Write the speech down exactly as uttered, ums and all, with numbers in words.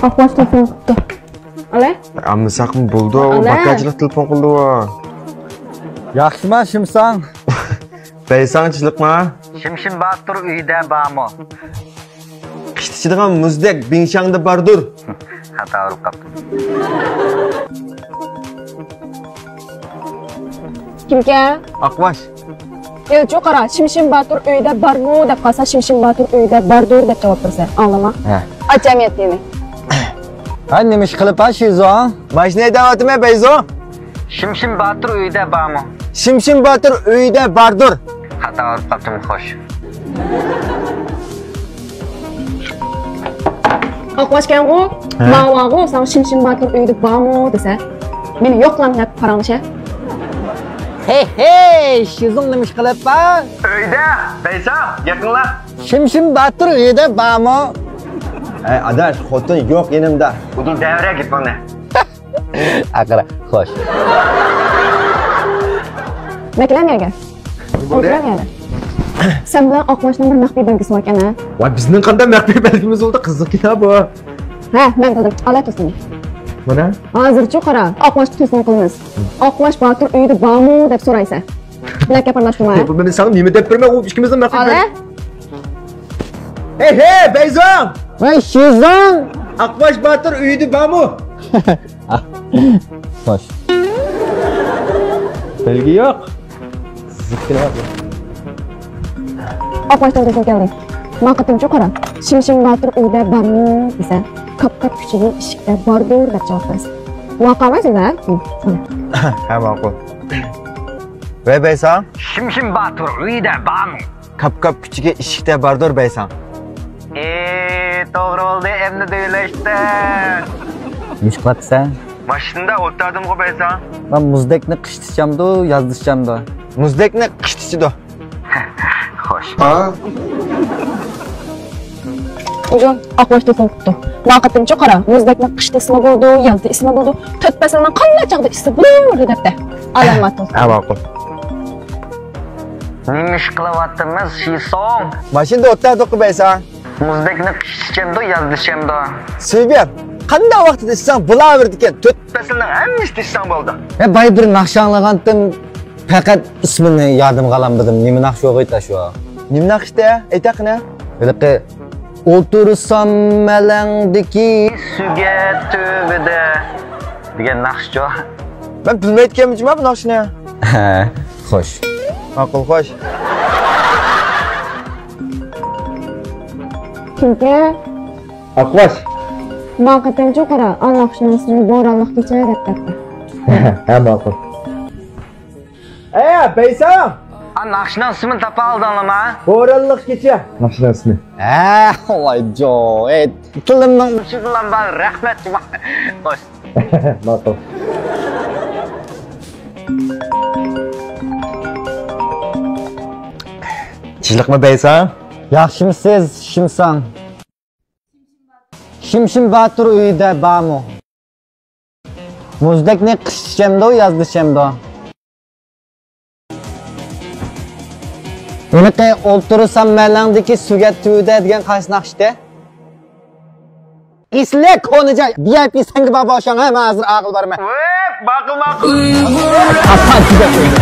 ئاقباش تېلېفون قىپتۇ. ئالە؟ ئالمىساقمۇ بولىدۇ، ئالە. باكاچىلىق تېلېفون قىلدى ئۇ. ياخشىما شىمساڭ؟ بەيساڭچىلىقما؟ شىمشىم باتۇر ئۆيدە بارمۇ؟ قىشتا ئىچىدىغان مۇزدەك بىڭشاڭدا باردۇر. خاتا ئۇرۇپ قاپتۇ. كىمكەن؟ ئاقباش. ئېلچۇ قارا، شىمشىم باتۇر ئۆيدە بارمۇ دەپ قالسا، شىمشىم باتۇر ئۆيدە باردۇر دەپ جاۋاب بېرىسەن. ئاڭلىما. ھە. ئاچ جەمئىيەتنى. ھە، نېمە ئىش قىلىپ ھە شىزوڭ؟ ماشىنا ھەيدەۋاتىمەن بەيزۇڭ. شىمشىم باتۇر ئۆيدە بارمۇ؟ شىمشىم باتۇر ئۆيدە باردۇر. خاتا ئۇرۇپ قاپتىمۇ خوش. ئاقباشكەنغۇ، ھە؟ ماۋاغۇ، ساڭا شىمشىم باتۇر ئۆيدە بارمۇ دېسە، مېنى يوقلاڭ دەپ پاراڭلىشە. ھەي، ھەي، شىزۇڭ نېمە ئىش قىلىپ بار؟ ئۆيدە، بەيساڭ، يېقىنلا. شىمشىم باتۇر ئۆيدە بارمۇ؟ ھەي، ئاداش، خوتۇن يوق يېنىمدا. ئۇدۇل دەۋرە گېپىڭنى. ئاقىرى، خوش. مەكلەم يەگە. ئولتۇرۇڭ يەنە. سەن بىلەن ئاقباشنىڭ بىر مەخپىي بەلگىسى باركەن، ھە؟ ۋاي، بىزنىڭ قانداق مەخپىي بەلگىمىز بولدى، قىزىقكىنا بۇ. ھە، مەن قىلدىم. ئالا تۇزنى. مانا. ھازىرچۇ قارا، ئاقباشقا تېلېفون قىلىمىز. ئاقباش باتۇر ئۆيدە بارمۇ دەپ سورايسەن. بىلەك گەپ ئارىلاشتۇرما. بۇ مېنى ساڭا نېمە دەپ بېرىمەن، ئۇ ئىككىمىزنىڭ مەخپىي بەلگىسى. ئەي، ھەي، بەيزاڭ! ۋاي، شىزاڭ! ئاقباش باتۇر ئۆيدە بارمۇ؟ خوش. بەلگە يوق. زىپكىنى ئاپلا. ئاقباشتىن تېلېفون كەلدى. ما قېتىمچۇ قارا، شىمشىم باتۇر ئۆيدە بارمۇ دېسە، كاپ-كاپ كۈچىگە ئىشىكتە باردۇر دەپ جاۋاب بەرسە. ماڭا قارىمايسىز ھە؟ ھە، ماقۇل. ۋەي، بەيساڭ. شىمشىم باتۇر ئۆيدە بارمۇ؟ كاپ-كاپ كۈچىگە ئىشىكتە باردۇر بەيساڭ. ئى، توغرا بولدى، ئەمدى دۆلەشتىڭ. نېمە ئىش قىلاتسەن؟ ماشىنىدا ئولتۇردۇمغۇ بەيساڭ. مەن مۇزدەكنى قىشتا ئىچەمدۇ، يازدا ئىچەمدۇ؟ مۇزدەكنى قىشتا ئىچىدۇ. خوش. جون، ئاقباش تېلېفون قىپتۇ. ما قېتىمچۇ قارا، مۇزدەكنى قىشتا ئىچسىمۇ بولىدۇ، يازدا ئىچسىمۇ بولىدۇ. تۆت پەسىلنىڭ قانداق چاغدا ئىچسە بولىدۇ دەپتە. ئالامات بولسۇن. ھە، ماقۇل. نېمە ئىش قىلىۋاتىمىز، شىسوڭ؟ ماشىنىدا ئولتۇردۇق بەيساڭ. مۇزدەكنى قىشتا ئىچەمدۇ، يازدا ئىچەمدۇ؟ سۈيبىيەم، قانداق ۋاقىتتا ئىچسەڭ بولاۋېرىدىكەن، تۆت پەسىلنىڭ ھەممىسىدە ئىچسەڭ بولىدۇ. ھە، بايا بىر ناخشا ئاڭلىغانتىم، پەقەت ئىسمىنى يادىمغا ئالالمىدىم. نېمە ناخشا بولغىيتى شۇ؟ نېمە ناخشا ئىدى؟ ئېيتاققىنە. ھېلىقى ئولتۇرسام مەلەڭدىكى سۈگەت تۈۋىدە دېگەن ناخشىچۇ. مەن بىلمەيدىكەنمەن جۇما بۇ ناخشىنى. ھە، خوش. ماقۇل، خوش. كىمكەن؟ ئاقباش. ما قېتىمچۇ قارا، ئا ناخشىنىڭ ئىسمى بورانلىق كېچە دەپ تاپتى. ھە، ماقۇل. ئە، بەيساڭ! ئا، ناخشىنىڭ ئىسمىنى تاپالدىڭلارمۇ؟ بورانلىق كېچە. ناخشىنىڭ ئىسمى. ھە، ۋاي جو، ئەي، تىلىمنىڭ ئۇچىدىلا بار، رەھمەت جۇما. خوش. ماقۇل. چىلىقمۇ بەيساڭ؟ ياخشىمۇسىز، شىمساڭ؟ شىمشىم باتۇر ئۆيدە بارمۇ؟ مۇزدەكنى قىشتا ئىچەمدۇ، يازدا ئىچەمدۇ؟ ھېلىقى ئولتۇرسام مەلەڭدىكى سۈگەت تۈۋىدە دېگەن قايسى ناخشىتى؟ ئېسىللىك، كونا جاي، ۋىئايپى سەنگە بار بولساڭ، ھە، مەن ھازىر ئاغىل بارىمەن. ۋىپ، ماقۇل، ماقۇل. ئاسان سۈگەت تۈۋىدە.